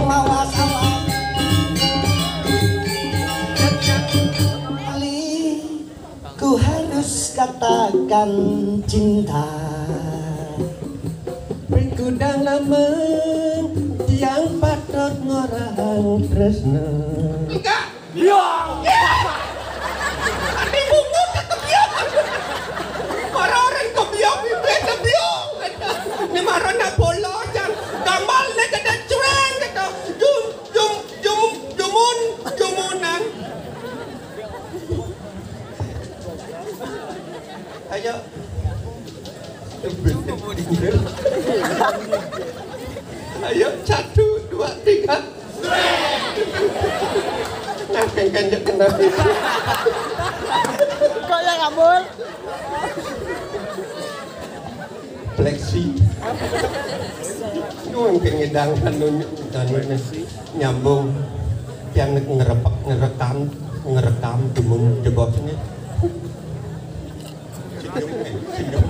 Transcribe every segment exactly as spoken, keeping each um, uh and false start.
Mawa salah. Kali ku harus katakan cinta. Ping kudang lameng tiang patut ngorahang tresna. Enggak. Biong. Ati bungut kebiong. Para orang kebiong, bibit kebiong. Ni marana bolos, jan. Gambalne kada cueng, kata. Jum, jum, jum, jumun, jumunan. Ayo. Ayo, satu, dua, tiga. Nah, kan, kan, kan, kan. Kok ya kabul? Fleksi. Nuwun pingidang anu, anu, nyambung. Tiang ngerepek, ngerekam, ngerekam, dumun jebos ini. Senyum, eh, senyum.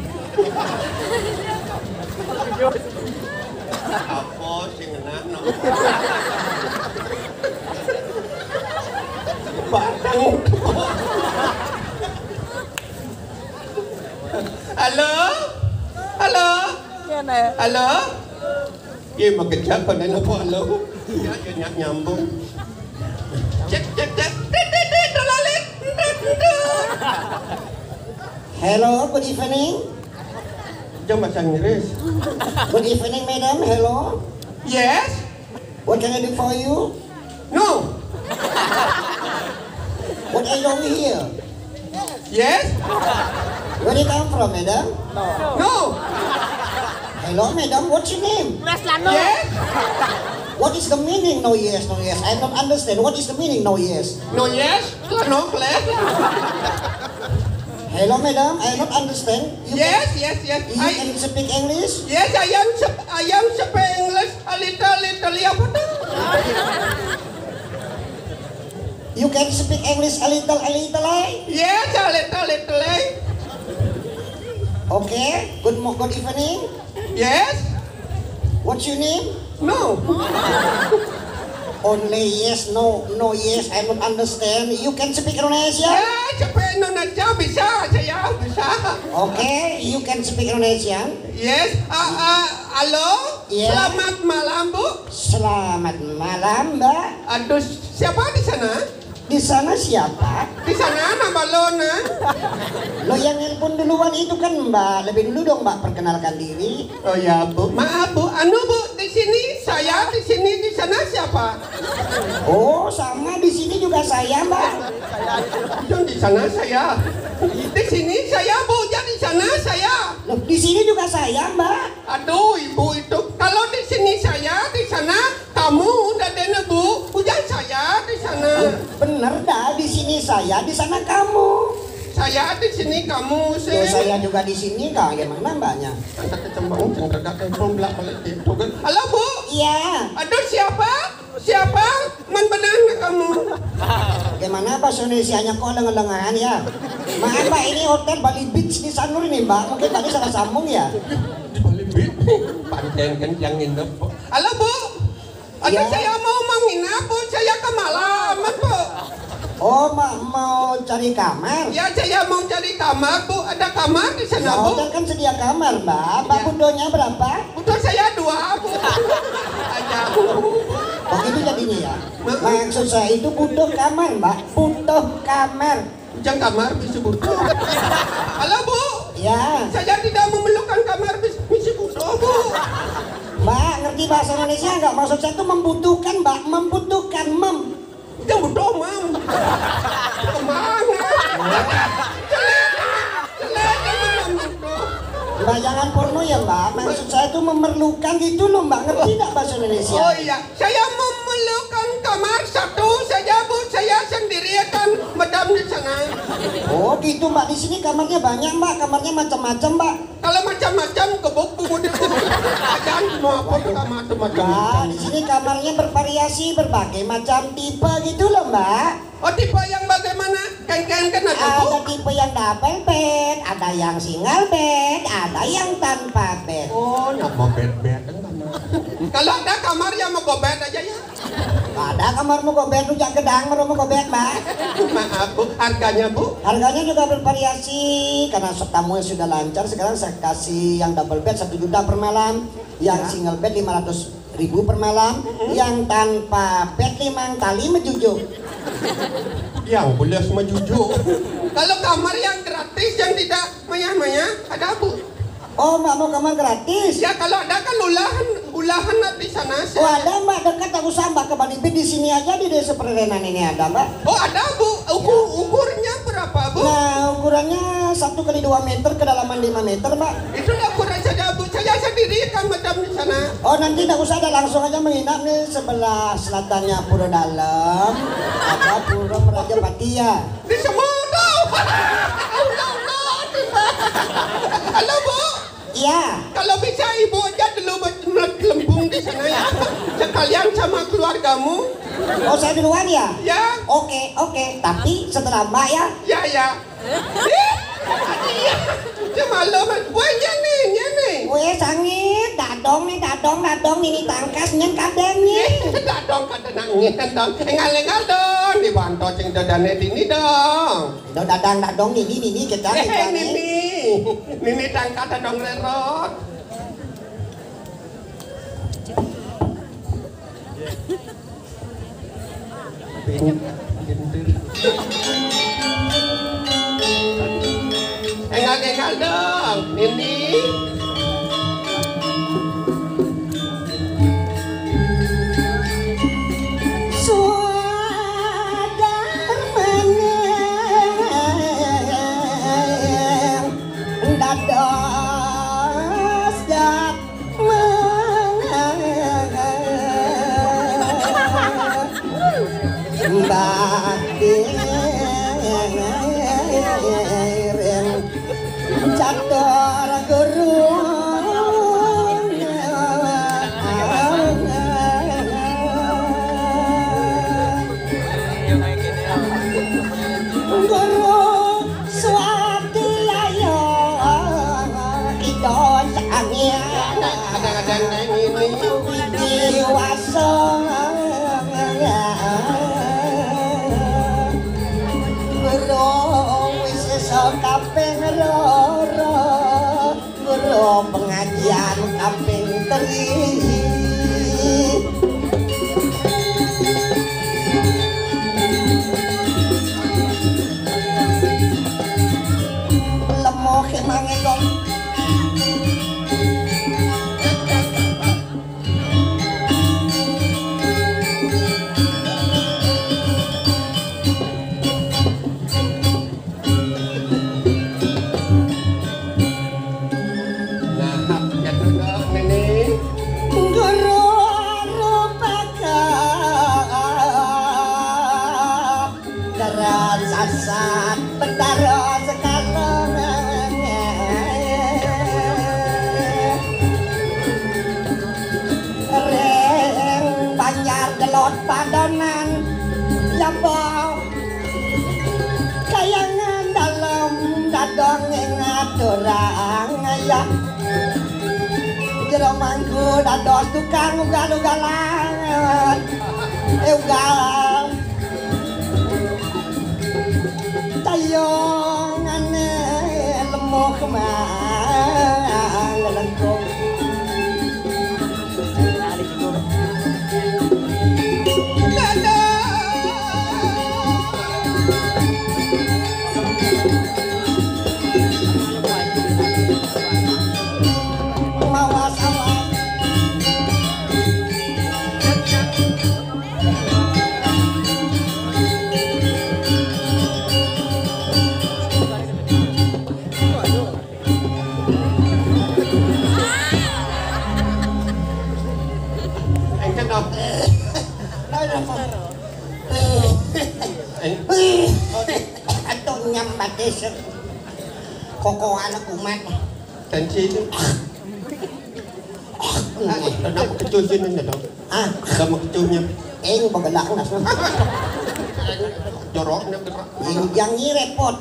Apa sing ngenah, no? Batang. Halo? Halo? Ngene. Halo? Ye, makejap, panen apa, halo? Ya, ya, ny-, nyambung. Cek, cek, cek. Tit, tit, tit, tolalit. Tit, tit, tit. Hello, good evening. Jam bahasa Inggris. Good evening, madam. Hello. Yes? What can I do for you? No. What are you doing here? Yes? Where you come from, madam? No. Hello, madam. What's your name? Yes? What is the meaning? No, yes, no, yes. I don't understand. What is the meaning? No, yes. No, yes? No, please. Hello, madam. I don't understand. You Yes, can, yes, yes. You I can speak English? Yes, I am sp-, I am speak English a little, little, apa tuh? You can speak English a little, a little, eh? Yes, a little, little, eh? Okay. Good mo-, good evening. Yes. What's your name? No. Only yes, no, no, yes. I don't understand. You can speak Indonesia? Ya, speak Indonesia bisa, saya bisa. Okay, you can speak Indonesian. Yes. Ah, ah, halo. Ya. Selamat malam, Bu. Selamat malam, Mbak. Aduh, siapa di sana? Di sana siapa? Di sana anak balona. Lo yang nelpon duluan itu kan Mbak. Lebih dulu dong Mbak perkenalkan diri. Oh ya, Bu. Maaf, Bu. Anu, Bu, di sini saya, di sini, di sana siapa? Oh, sama, di sini juga saya, Mbak. Yang di sana saya. Di sini saya, Bu. Yang di sana saya. Loh, di sini juga saya, Mbak. Aduh, Ibu itu. Kalau di sini saya, di sana kamu, dadene, Bu. Ujar saya di sana. Bener dah, di sini saya, di sana kamu. Saya di sini, kamu sih. Loh, saya juga di sini, Kak. Gimana mbaknya? Angkat kecembang, cengkegak, kempong, belak balik itu kan. Halo, Bu. Iya. Aduh, siapa? Siapa? Man benar kamu? Gimana bahasa Indonesianya kok lengah-lengahan ya? Maaf Mbak, ini hotel Bali Beach di Sanur ini Mbak. Mungkin tadi salah sambung ya. Di Bali Beach. Panten kan yang nginep. Halo, Bu. Aduh, iya. Saya mau menginap, Bu. Saya kemalaman, Bu. Oh, ma-, mau cari kamar? Ya, saya mau cari kamar, Bu. Ada kamar di sana, ya, Bu? Hotel kan sedia kamar, Mbak. Mbak, ya, butuhnya berapa? Butuh saya dua, Bu. Ada. Begitu jadinya ya. Ma- Maksud saya itu butuh kamar, Mbak. Butuh kamar. Ujang kamar bisa butuh. Halo, Bu. Ya. Saya tidak memerlukan kamar bis-, bisa butuh, Bu. Mbak, ngerti bahasa Indonesia nggak? Maksud saya itu membutuhkan, Mbak. Membutuhkan, mem. Ujang butuh, mem. Kemana? Jelek, jelek, mem butuh. Mbak, jangan porno ya, Mbak. Maksud saya itu memerlukan gitu loh, Mbak. Ngerti nggak bahasa Indonesia? Oh iya, saya memerlukan kamar satu saja, Bu. Saya sendiri akan madam di sana. Oh, gitu, Mbak. Di sini kamarnya banyak, Mbak. Kamarnya macam-macam, Mbak. Kalau macam-macam, gebuk bungut itu. Ajan mau apa kamar itu macam-macam. Mbak, di sini kamarnya bervariasi, berbagai macam tipe gitu loh, Mbak. Oh, tipe yang bagaimana? Kengkeng kan ada, Bu? Ada tipe yang double bed, Ada yang single bed, ada yang tanpa bed. Oh, nak mau bed-bed kan kamar. Kalau ada kamar yang mau go bed aja ya. Ada kamar mau go bed, rujak gedang, mau go bed, Mbak. Maaf, Bu, harganya, Bu? Harganya juga bervariasi, karena tamunya sudah lancar, sekarang saya kasih yang double bed satu juta per malam, yang Ya. single bed lima ratus ribu per malam, Mm-mm. yang tanpa bed limang kali mejujuk. Yang belas mejujuk. Kalau kamar yang gratis, yang tidak maya-maya, ada, Bu? Oh, Mbak mau kamar gratis? Ya, kalau ada kan ulahan, ulahan di sana sih. Oh, ada, Mbak, dekat, tak usah, Mbak, ke Banibit, di sini aja, di Desa Pererenan ini ada, Mbak. Oh, ada, Bu. Uku-, Ya. ukurnya berapa, Bu? Nah, ukurannya satu kali dua meter, kedalaman lima meter, Mbak. Itu ukuran saja, Bu. Saya sendiri kan macam di sana. Oh, nanti tak usah, ada, langsung aja menginap nih sebelah selatannya Pura Dalem, ada Pura Merajapati ya. Di semua tu. Allah, Allah, Allah. Halo, Bu. Iya. Kalau bisa, Ibu aja dulu ber-, melempung di sana ya. Sekalian sama keluargamu. Oh, saya duluan ya? Ya. Oke, oke. Tapi setelah Mbak ya. Ya, ya. Ih, iya. Dia malu, Man. Wah, iya nih, iya nih. Weh, sangit. Dadong nih, dadong, dadong. Ini tangkas, nyen kadem nih. Dadong kada nangis dong. Engal-engal dong. Dibantu cing dadane dini dong. Dadang, dadong, nini, nini, kita Eh, kita nih. Nini. Nini tangkat dadong lerot. Engal-engal dong, Nini. Suadar meneng dados dat Mbah Kiring catur guru. Guru Suwati ayo kita sangya. Kadang-kadang naik ini. Dewasa. Guru wis iso kaping loro. Guru pengajian kaping telu. Lemoh emang itu. Nah, jatuh dong, Nini. Guru rupaka. Daran sasat Betara Sekala. Ring Banjar Delot Padonan, Yabau Kayangan Dalem, dadong ing aturang ayah. Jero mangku dados tukang ugal-ugalan. Eh, ugal. Tayongane lemuh mang lengkung. Engken dong. Eng- Aduh, nyambat desa. Kokoan kumat. Tensi itu. Kenapa kecil sini dong? Ah, sama kecilnya. Eng, begelak nas. Joroknya gerak. Yang, yang ini repot.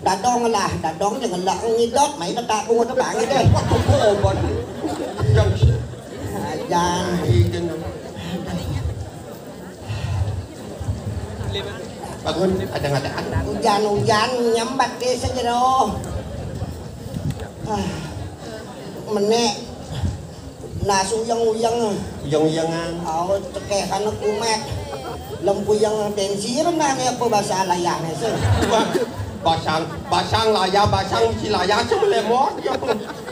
Dadong lah, dadong jangan lah ngidot, main tak aku tu bangi deh. Waduh, koban. Yang si- Ajan. Ikan. Bangun, ada nggak ada? Hujan-hujan nyambat di sejero. Ah, menek. Nah, suyeng-uyeng. Uyeng-uyengan. Au, cekeh kana kumet. Lempuyeng tensi rendah ni apa bahasa layahnya sih? Wah, basang, basang layah, basang si layah sih melemot ya.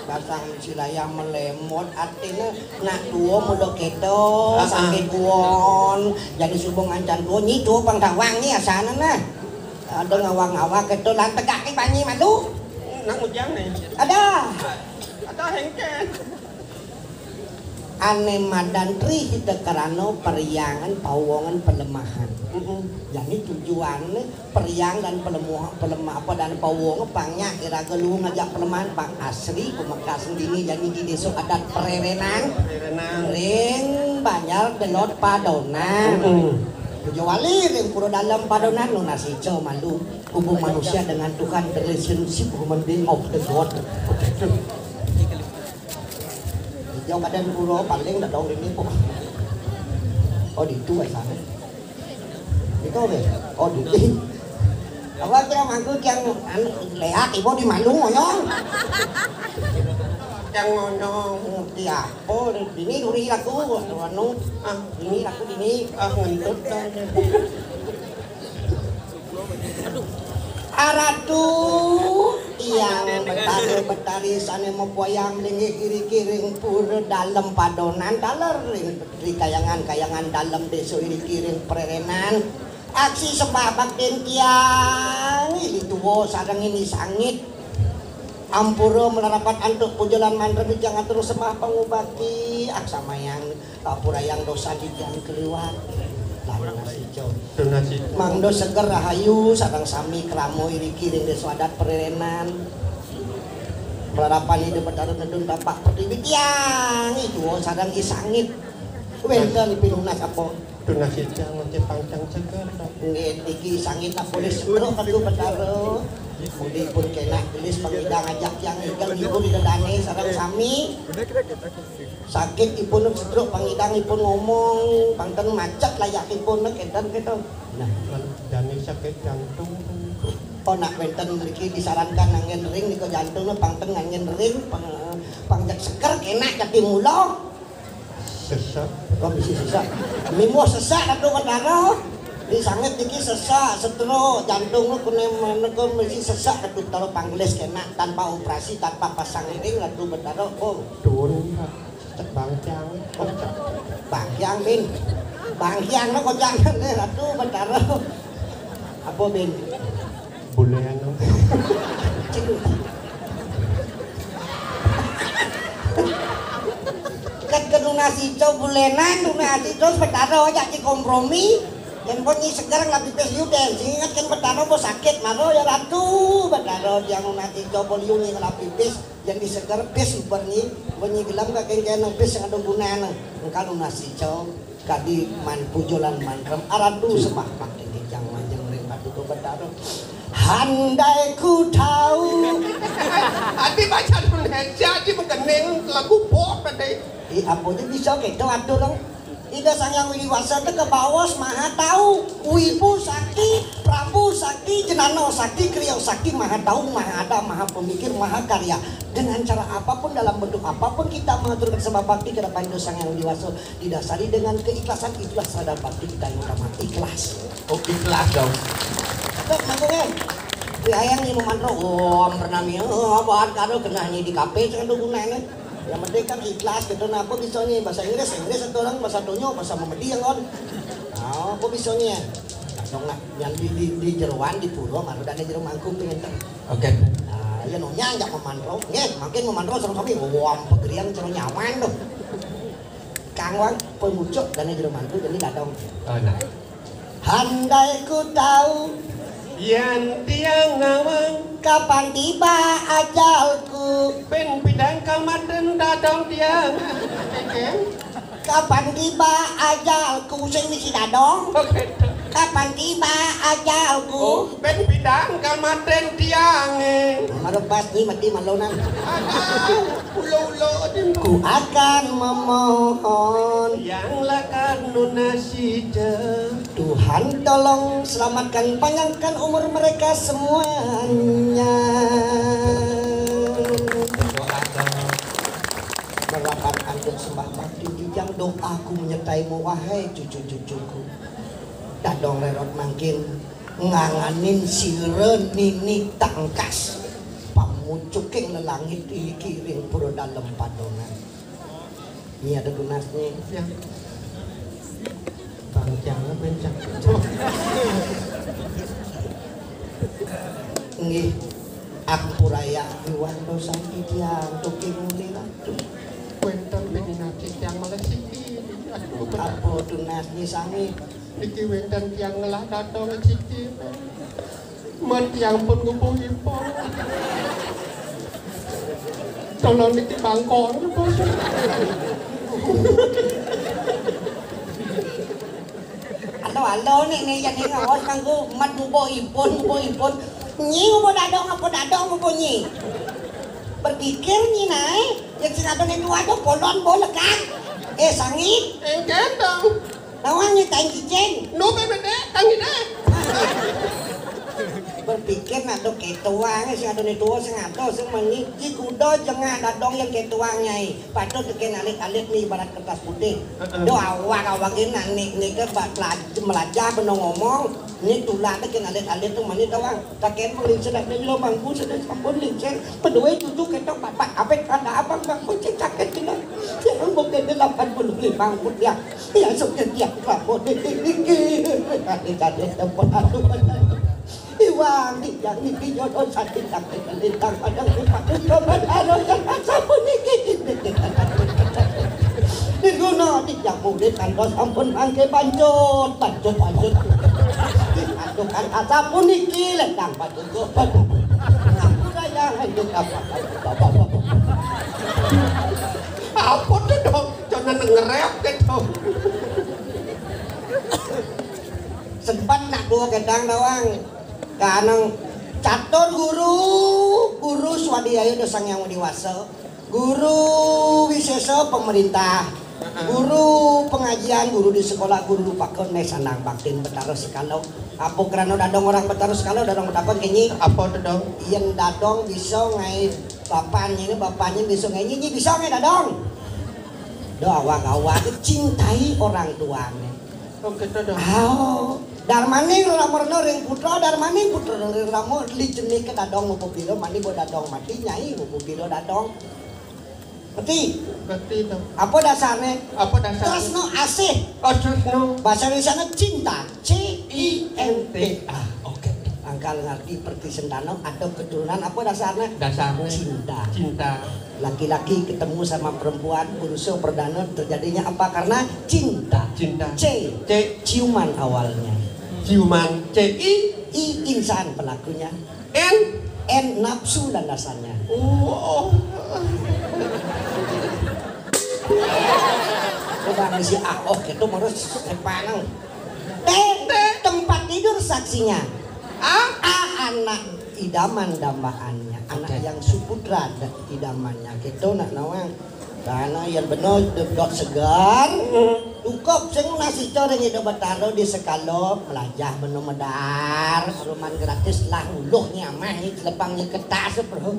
Basang si layah melemot artinya nak tua muda keto, ah, ah, sakit kuon. Jadi subung ancan tua ni tua pang tawang ni asana nah. Ada ngawang-ngawang keto lan tegak ni banyi malu. Nak ngujang ni. Ada. Ada hengken. Ane madan tri hita karano periangan pawongan pelemahan. Mm-mm. Jadi tujuannya periang dan pelemuh-, pelemah apa dan pawongan pangnya iraga lu ngajak pelemahan pang asri pemekas dini jadi di desa adat Pererenan. Pererenan. Ring Banjar Delot Padonan. Mm-mm. Puja wali ring pura dalam Padonan nunas ica malu hubung manusia dengan Tuhan, the relationship human being of the God. Jauh badan pura paling dah dong ini kok. Oh, di itu asalnya. Itu apa? Oh, di itu. Apa kira mangku yang anu leak ibu di malu ngoyong. Yang ngoyong. Ngerti apa? Ini duri laku anu. Ah, ini laku ini. Ah, ngentut dah. Aratu Hyang Betara Betari sane mapuayang linggih iriki ring pura dalem Padonan taler ring Petri Kayangan, Kayangan Dalem desa iriki ring Pererenan. Aksi sembah baktin tiang, ini tuwa sareng ini sangit. Ampura malarapat antuk puja lan mantra tiang atur sembah pangubakti, aksamayang. Kapurayang dosa titiang keliwat. Lalu nasico. Tunas ica. Mangda seger rahayu sareng sami krama iriki ring desa adat Pererenan. Prarapan Ida Betara nedun tapak pertiwi tiang, i tuwa sareng i sangit. Wénten pinunas apa? Tunas ica ngocé pangcang seger. Nggih, niki sangit tak boleh seger kadu Betara. Mudi pun kenak gelis pangidang ajak tiang igel ngibur ida dane sareng sami. Sakit ipun sedruk pangidang ipun ngomong, pangten macet layak ipun kénten kéto. Nah, dane sakit jantung. Oh, nak wénten mriki disarankan nganggen ring nika jantung, pangten nganggen ring, pang-, pangjak seger kenak jati mula. Sesek. Oh, bisi sesek. Mimuh sesek Ratu Betara. Di sangit niki sesek, sedruk, jantung kene menika mesti sesek Ratu Betara panggelis kenak tanpa operasi, tanpa pasang ring Ratu Betara. Oh. Duun, Pak. Cek bangkiang. Oh, cek bangkiang, Bin. Bangkiang no kocang ne Ratu Betara. Apa, Bin? Bulean no. Cek. Ket keduna sico bulenan, duna sico Betara jak dikompromi. Yen pun nyi seger ngelah pipis yu den, sing inget kan Betara bos sakit, maro ya Ratu Betara, yang nuna sico bol yu nyi ngelah pipis. Yang diseger bis bernyi, bernyi gelem ka kengkeng bis sing ada gunane. Engkal nunas ica, kadi man puja lan mantrem, aratu sembah bakti titiang manjeng ring Ratu Betara. Handai ku tau. Ati baca Indonesia, ati mengkening lagu pop tadi. Ih, apa aja bisa gitu atur dong. Ida Sang Hyang Widi Wasa te kabaos maha tau, wibu sakti, prabu sakti, jenana sakti, kriya sakti, maha tau, maha ada, maha pemikir, maha karya. Dengan cara apapun, dalam bentuk apapun kita mengaturkan sembah bakti ke hadapan Ida Sang Hyang Widi Wasa, didasari dengan keikhlasan, ikhlas terhadap bakti kita yang utama, ikhlas. Oh, ikhlas dong. Tuh, mangga, eh. Wih, ayang ni memantra, oh, pernah mi, oh, buat kado kena ni di kafe, jangan dulu gunanya. Yang penting kan ikhlas gitu. Nah, apa bisanya bahasa Inggris, Inggris atau orang bahasa donya, bahasa Mamedi yang on. Oh, apa bisanya? Dong lah, yang di, di, di jeroan, di pura, malu dana jero mangkuk tuh ngenten. Oke. Nah, ya nonya ajak memantra. Nggih, makin memantra sama kami. Wah, pegerian cero nyaman tuh. Kang Wang, pemucuk dana jero mangkuk, jadi dadong. Oh, nah. Handai ku tau. Yan tiang nawang. Kapan tiba ajalku? Ping pidang kamaten dadong tiang. Kapan tiba ajalku sing misi dadong? Oke. Kapan tiba ajalku? Oh, ben bidang kamaten tiange. Maro pas ni mati malonan. Aduh, ulo-ulo din. Ku akan memohon. Yang lakar nunasida. Tuhan, tolong selamatkan, panjangkan umur mereka semuanya. Berdoa dong. Merapat antuk sembah bakti, titiang doaku menyertaimu, wahai cucu-cucuku. Dadong rerot mangkin nganganin sira nini tangkas pamucuking lelangit iki ring pura dalem padonan. Nyi ada tunasnya. Ya. Bang, jangan, Ben, jangan. Nggih. Ampuraya iwan dosa titiang tuking muni ratu. Wénten pinginacih tiang malih siki. Aduh, apa tunasnya sami? Niki wénten tiang ngelah dadong siki. Men tiang pun ngubuh ipun. Tolong niki bangkong, Bos. Alo, alo, nek, nek, yen nek ngawas kanggo mat ngubuh ipun, ngubuh ipun. Nyi ngubuh dadong apa dadong ngubuh nyi? Berpikir nyi nae, yen sing adone tuwa to polon bo lekak. Eh, sangit. Engken dong. Nawang nyi kain cicing. Nu pemede, kang ide. Berpikir nak do ketuang, sing adone tuwa sing ado, sing meni, ji kuda jengah dadong yen ketuang nyai. Patut teken alit-alit ni ibarat kertas putih. Heeh. Do awak-awak ini nak nik-nik ke ba-, pelaj-, melajah beno ngomong, ni tulak teken alit-alit tu meni tawang. Taken penglingsir dak ilo mangku sudah sampun lingsir. Peduwe cucu ketok bapak apet ada abang bang kucing sakit kena. Yang bukan delapan puluh lima umur dia. Dia sudah dia kelapa di tinggi. Tadi tadi tempat aku. Iwang, ijang niki jodoh sati tak lintang padang rupa. Coba karo yang sapuniki. Nirguna tijang murid kantos sampun mangke bancut, bancut, bancut. Dipadukan sapuniki lintang paduka. Ngaku raya hidup apa? Apa tuh, Dong? Jangan ngerep gitu. Sempat nak dua gedang doang. Kanang catur guru, guru swadhyaya do Sang Hyang Widhi Wasa, guru wisesa pemerintah, heeh, guru pengajian, guru di sekolah, guru rupaka meh sandang baktin Betara Sekala. Apa krana dadong orang Betara Sekala, dadong betakon kenyi? Apa to, Dong? Yen dadong bisa ngai bapan nyine, bapan nyine bisa ngai nyinyi, bisa ngai dadong? Do awak-awak cintai orang tuane. Oh, gitu dong. Aho. Darmaning rama rena ring putra, darmaning putra ring rama, licene ke dadong mupupira, mani bo dadong mati, nyai mupupira dadong. Ngerti? Ngerti dong. Apa dasarnya? Apa dasarnya? Tresno asih. Oh, tresno. Bahasa Indonesia cinta. C I N T A. Oke. Angkal ngerti perti sentano ada keturunan apa dasarnya? Dasarnya cinta. Cinta. Laki-laki ketemu sama perempuan, purusa perdana terjadinya apa? Karena cinta. Cinta. C. C. Ciuman awalnya. Ciuman. C I. I. Insan pelakunya. N. N. Nafsu landasannya. Oh. Coba ngisi ah, oh, gitu, harus sepaneng. T. T. Tempat tidur saksinya. A. A. Anak idaman dambaannya, anak, oke, yang suputra da-, idamannya. Gitu nak nawang. Karena yang benar dok segar. Cukup sing nasi coreng itu betaro di sekolah, melajah benar medar, seruman gratis lah uluh nyamah ni celepang nyiket tas, bro.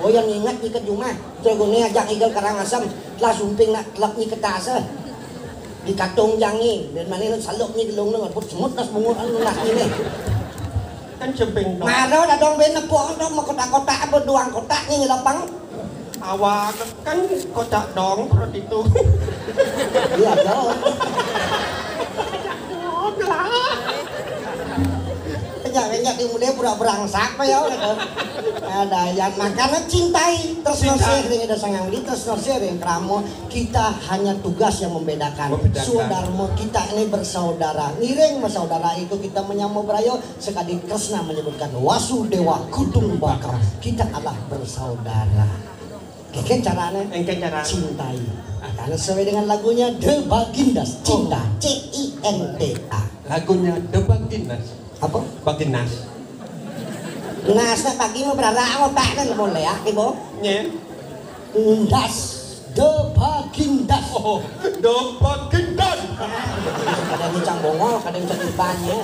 Oh, yang ingat nyiket jumah. Cogone ajak igel Karangasem, telah sumping nak telep nyiket tas. Di katung jangi, ben mane nak saluk nyi gelung nang rebut semut nas bungut anu nak ini. Kan jemping dong. Maro dadong ben nepuk dong mau kotak-kotak apa doang kotak nyi lapang. Awak kan kotak dong perut itu. Iya dong. Dong lah. Enggak, enggak dimulai pura berangsak apa ya gitu. Ada yang makan cintai terus. Cinta. Nosih ring ada sangang di terus nosih ring kramo. Kita hanya tugas yang membedakan. Membedakan. Swadarma kita ini bersaudara. Ngiring bersaudara itu kita menyambut berayo sekadi Kresna menyebutkan Wasudewa Kutumbaka. Kita adalah bersaudara. Engken carane? Engken carane. Cintai. Ah. Karena sesuai dengan lagunya The Bagindas, cinta. Oh. C I N T A. Lagunya The Baginas. Apa? Baginas. Nas nak pagi mau berara mau tak kan mau leak ibu. Nye. Ndas. The Bagindas. Oh, The Baginas. Kadang cang bongol, kadang cang tanya.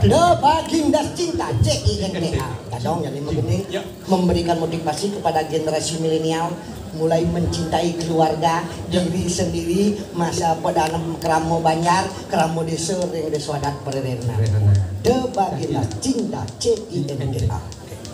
The Bagindas cinta, C I N T A. Kadang jadi begini. Ya. Memberikan motivasi kepada generasi milenial mulai mencintai keluarga, ya, diri sendiri, masa pada anak keramo banjar, keramo desa, ring desa adat pererenan. Pererenan. The Baginda cinta, C I N T A.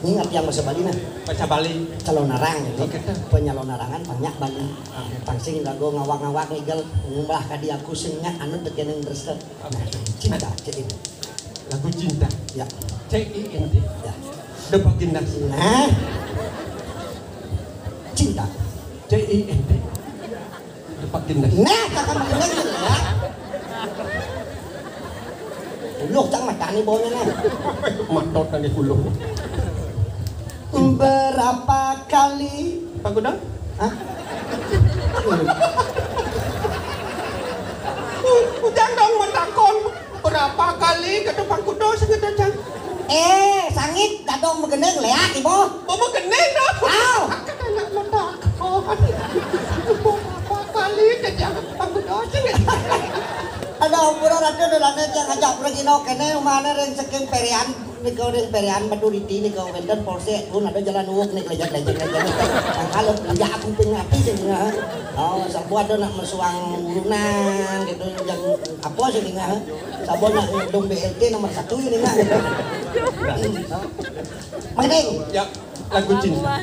Ini ngerti yang bahasa Bali nah? Bahasa Bali. Calon arang ini. Oke, tuh. Penyalon arangan banyak Bali. Oke. Tangsing gago ngawak-ngawak ngigel, ngumbah kadi aku sing nyak anu tekening dresek. Oke. Cinta, C I N T A. Lagu cinta. Ya. C I N T. Ya. The Baginda. Nah. Cinta. C I N T. The Baginda. Nah, kakak makin lagi ya. Loh, cang matani baunya nah. Matot nanti kulo. Berapa kali? Pak Gudang? Hah? Ujang dong mau takon berapa kali ke depan kudo sing ada cang. Eh, sangit dadong begendeng leak ibu. Mau begendeng dong. Au. Kakak anak mau takon. Berapa kali ke depan kudo sing ada. Ada umpuran ada dolane cang ajak pergi no kene umane ring saking Perian. Nika ring Perian Maduriti nika wénten polsek pun ada jalan uwuk nih lejek lejek lejek. Nah, kalau punya aku ping ati sing ngah. Oh, sapa ada nak mesuang urunan gitu yang apa sih ngah. Sapa nak ngedung B L T nomor satu ini ngah. Mending. Ya, lagu cinta.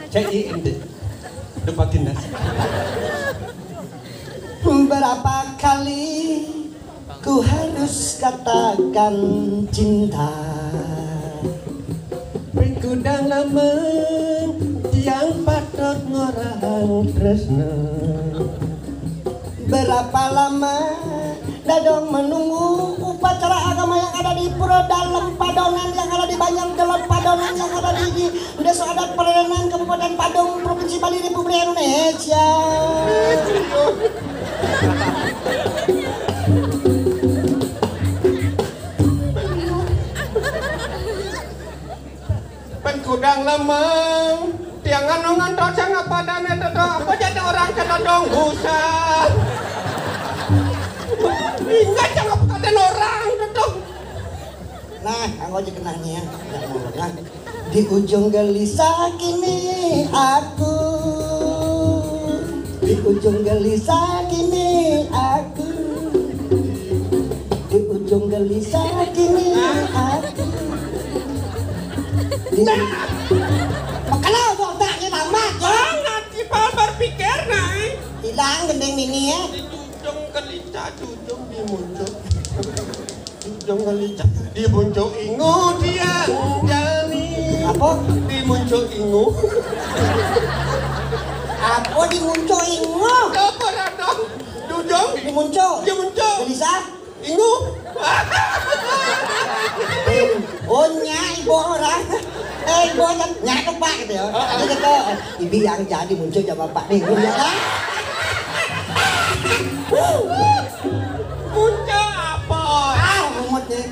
C I N T. The Baginda. Berapa kali ku harus katakan cinta. Ping kudang lameng tiang patut ngorahang tresna. Berapa lama dadong menunggu upacara agama yang ada di Pura Dalem Padonan, yang ada di Banjar Gelot Padonan, yang ada di, di Desa Adat Pererenan, Kabupaten Padung, Provinsi Bali, Republik Indonesia. Pengkudang lemeng, tiangan nongan tocang apa dane toto, apa jadi orang kena dong busa. Ingat jangan apa kata orang toto. Nah, aku aja kenanya. Nah, di ujung gelisah kini aku, di ujung gelisah kini aku, di ujung gelisah kini aku. Di... Nah. Kalau otaknya tambah, jangan kita berpikir, Nay. Hilang gending mini ya. Di ujung gelisah, di ujung di muncul. Dong kali di buncuk ingu tiang jani. Apa? Di muncuk ingu. Apa di muncuk ingu? Apa radong? Dudong. Di muncuk. Di muncuk. Gelisah. Ingu. Oh, nyak ibu orang. Eh, ibu orang nyak apa gitu ya. Heeh. Jadi kata, ibi yang jadi muncul jam apa nih? Gitu ya. Muncul apa? Ah, rumut nih.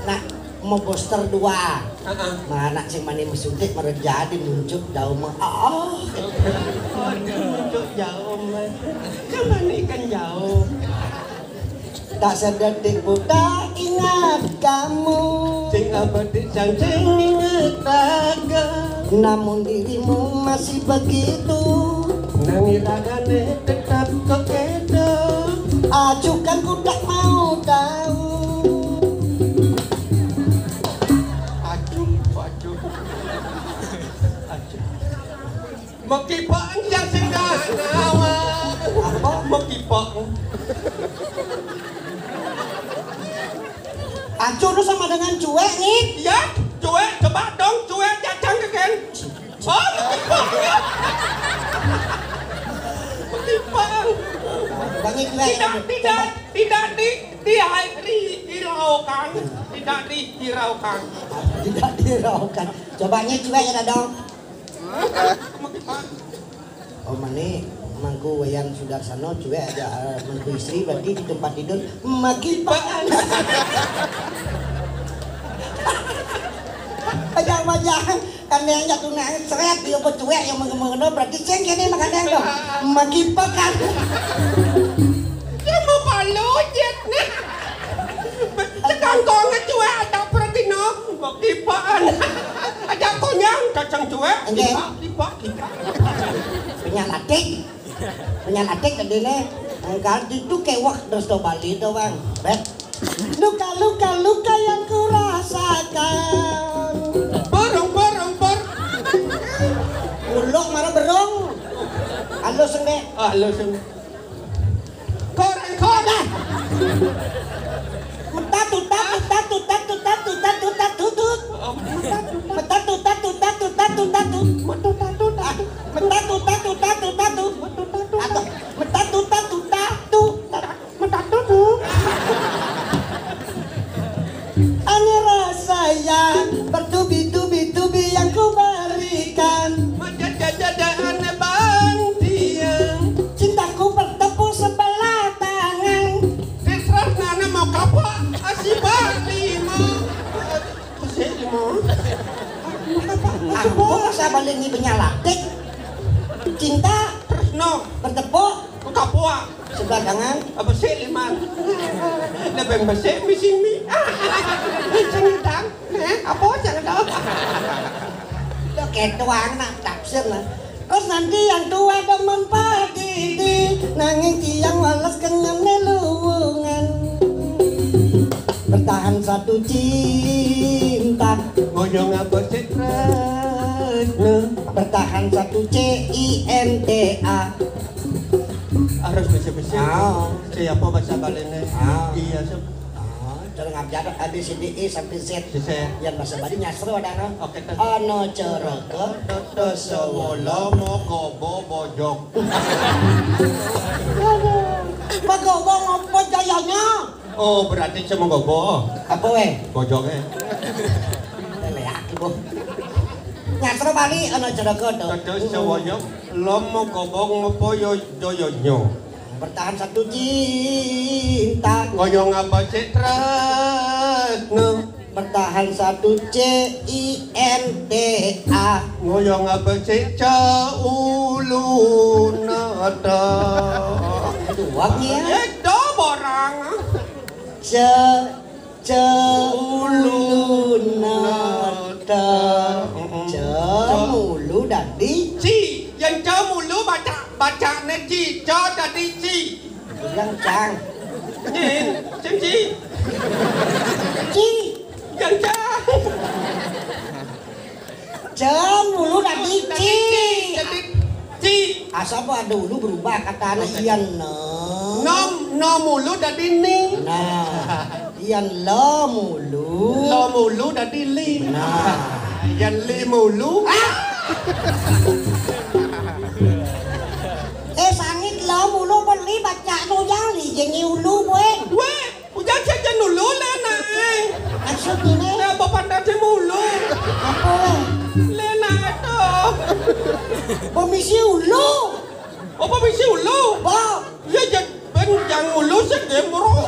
Nah, mau poster dua. Heeh. Mana sing mani mesuntik merejadi muncul jauh mah. Oh. Muncul jauh mah. Kan mani kan jauh. Tak sedetik pun tak ingat kamu. Sing abadi sing ingat raga. Namun dirimu masih begitu. Nang iragane tetap kekedo. Acukan ku tak mau tahu. Acuh, acuh. Acuh. Mekipang yang sing nawa. Apa? Mekipang. Acuh tu sama dengan cuek nih. Ya, cuek. Coba dong, cuek jajang ke ken. Oh, mekipang. Mekipang. Bagi cuek. Tidak, tidak, tidak di, di, di, hiraukan. Tidak di, hiraukan. Tidak dihiraukan. Coba nih cuek ya dong. Oh, mani Mangku Wayan Sudarsana cuek aja, eh, Mangku Istri berarti di tempat tidur. Maki Pak. Bajang-bajang, kan yang jatuh nangis, seret, dia bercuek yang mengenai, berarti sing kene makan yang dong. Makipakan. Ya mau palu jet nih. Tekan kau ngecuek ada pergi no, makipakan. Ada konyang kacang cuek. Enggak. Kipak, kipak, kipak. Penyalatik. Penyakit gedene, engkal itu kewah terus to Bali to, Bang. Bet. Luka-luka luka yang kurasakan. Berong, berong, ber. Ulok marah berong. Halus enggak? Ah, halus enggak? Korang, korang. Metatu tatu tatu tatu tatu tatu tatu tut. Metatu tatu tatu tatu tatu. Metatu tatu tatu. Metatu tatu tatu tatu. Metatu tatu tatu. Metatu tatu tatu. Metatu tu. Hanya rasa yang bertubi-tubi-tubi yang ku berikan. Macam jajadan bantiang. Cintaku bertepuk sebelah tangan. Terserah nana mau kapok. Asibak lima. Asik lima. Aku masa balik ni penyalatik. Cinta. Terus no. Bertepuk. Kapok. Sebelah tangan. Apa sih lima? Lebih besar misi mi. Sengedang. Eh, apa sengedang? Lo ketuang nak tafsir lah. Kos nanti yang tua demen padidi, nanging tiang wales kenyane luwungan. Bertahan satu cinta. Ngoyong apa sih tresno? Bertahan satu C I N T A. Harus bisa-bisa. Ah. Siapa bahasa Balinya? Ah. Iya, Sob. Ah, cara ngajar A B C D E sampai Z. Bisa ya? Yang bahasa Bali nyasro ada, no? Oke, kan. Ana ceraka. Dodo sewolo mokobo bojok. Mokobo ngopo jayanya? Oh, berarti cuma gobo. Apa, weh? Bojoknya. Lele aku, Bu. Nyasro Bali, ana ceraka, to. Dodo sewolo lomo kobong ngopo yo joyonyo. Bertahan satu cinta. Ngoyong apa sih tresno? Bertahan satu C I N T A. Ngoyong apa sih caulu nada? Aduh, wak ya. Ya, do borang. Ce, ce, ulu nada. Mm-mm. Cemulu dadi. Ci, yang cemulu baca, bacane ci, co dadi ci. Bilang cang. Cin, cin ci. Ci. Yang cang. Cemulu dadi ci. Dadi ci. Asal apa ada ulu berubah katanya iya no. Nom, no mulu dadi ni. Nah, iya lo mulu. Lo mulu dadi li. Nah. Iya li mulu. Ah! Eh, sangit lo mulu pun li baca no yang li jengi ulu, weh. Weh, ujar saja dulu le nak, eh. Maksud ini? Nah, bapak nanti mulu. Apa, weh? Le nak itu. Pemisi ulu. Apa misi ulu? Ba. Iya, jan, ben, yang ulu sih dia murah.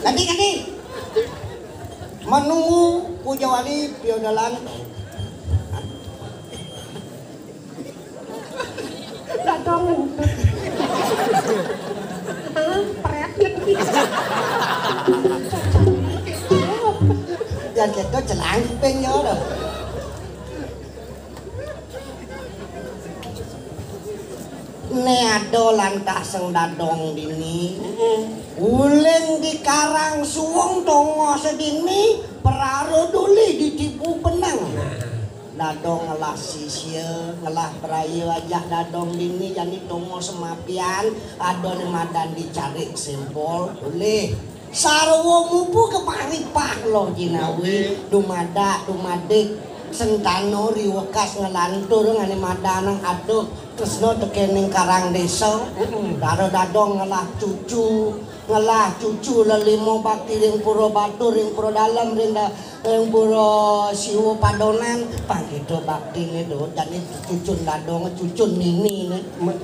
Tadi, tadi. Menunggu Puja Wali piodalan. Datang. Hah? Pret. Yang kita celang ping ya, dah. Ne ado lantah seng dadong dini. Mm-mm. Uling di karang suwung tongo sedini, peraro duli ditipu benang. Dadong ngelah sisia, ngelah beraya ajak dadong dini, jani tongo semapian, ado ne madan dicarik sempol, ulih. Sarwa mupu kemari pah lo jinawi, dumadak, dumadik, sentano riwekas ngelantur ngane madanang aduh, tresno tekening karang desa, daro dadong ngelah cucu, Ngelah cucu lelima bakti ring Pura Batu, ring Pura Dalem, ring da-, ring Pura Siwa Padonan, pang kita baktiné to, jani cucun dadong, cucun nini né.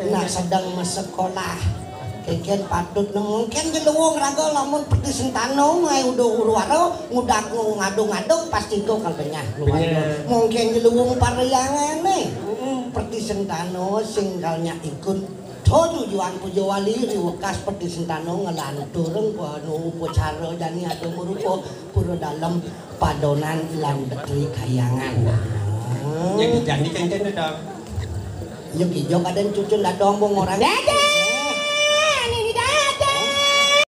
Nak sedeng masekolah. Kénkén patut né, mungkin ja luung raga lamun Peti Sentana, mai udah huru-hara, ngudak ngadung-ngadung, pasti to kal benyah keluarga. Benyah. Mungkin ja luung parhyangané. Peti Sentana sing kal nyak ikut. To tujuan puja wali ri wekas Peti Sentana nglanturang panu upacara jani ada marupa Pura Dalem, Padonan lan Betri Kahyangan. Nah. Jadi jani kénkén to, Dong? Ya kija kadén cucun dadong bong orang. Dadong!